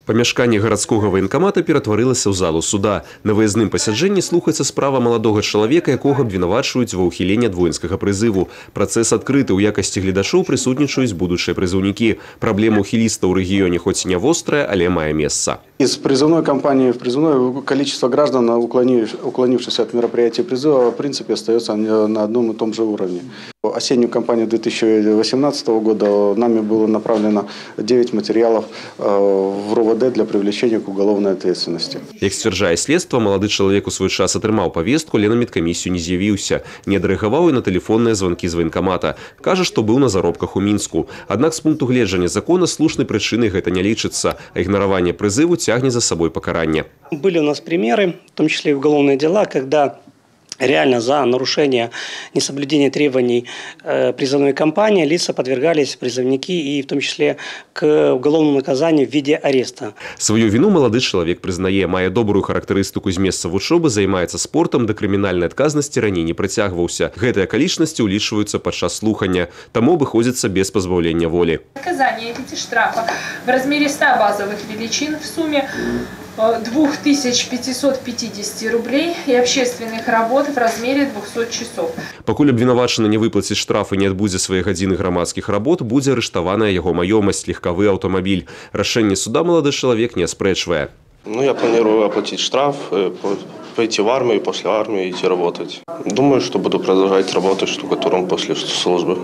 Памяшканне гарадскога ваенкамата ператварылася ў залу суда. На выязным пасяджэнні слухаецца справа маладога чалавека, якога абвінавачваюць ва ўхіленні ад воінскага прызыву. Працэс адкрыты, у якасці гледачоў прысутнічаюць будучыя прызыўнікі. Праблема ухілістаў у рэгіёне хоць і не вострая, але мае месца. Из призывной кампании в призывную количество граждан, уклонившихся от мероприятий призыва, в принципе, остается на одном и том же уровне. Осеннюю кампанию 2018 года нами было направлено 9 материалов в РОВД для привлечения к уголовной ответственности. Як сцвярджае следства, малады чалавек у свой час атрымаў павестку, але на медкамісію не з'явіўся. Не адрэагаваў і на тэлефонныя званкі з ваенкамата. Кажа, што быў на заробках у Мінску. Аднак з пункту гледжання закона слушнай прычынай гэта не лічыцца, а ігнараванне прызыву цягне за сабой пакаранне. Были у нас примеры, в том числе и уголовные дела, когда реально за нарушение, несоблюдение требований призывной кампании лица подвергались, призывники, и в том числе к уголовному наказанию в виде ареста. Сваю віну малады чалавек прызнае, мае добрую характарыстыку з месца вучобы, займаецца спортам, да крымінальнай адказнасці раней не прыцягваўся. Гэтыя акалічнасці ўлічваюцца падчас слухання, таму абыходзіцца без пазбаўлення волі. Наказание в виде штрафа в размере 100 базовых величин в сумме 2550 рублей и общественных работ в размере 200 часов. Пакуль абвінавачаны не выплаціць штраф і не адбудзе свае гадзіны грамадскіх работ, будзе арыштаваная яго маёмасць, легкавы аўтамабіль. Рашэнне суда малады чалавек не аспрэчвае. Ну, я планирую оплатить штраф, пойти в армию, после армии идти работать. Думаю, что буду продолжать работать штукатуром после службы.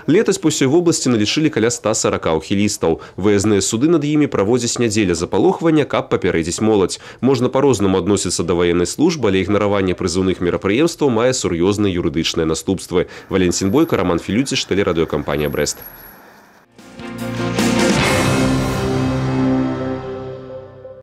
Летась па ўсёй вобласці налічылі каля 140 ухілістаў. Выязныя суды над імі праводзіць не дзеля запалохвання, каб папярэдзіць моладзь. Можна па-рознаму адносіцца да ваеннай службы, але ігнараванне прызыўных мерапрыемстваў мае сур'ёзныя юрыдычныя наступствы. Валентин Бойко, Роман Філюціш, тэлерадыёкампанія «Брэст».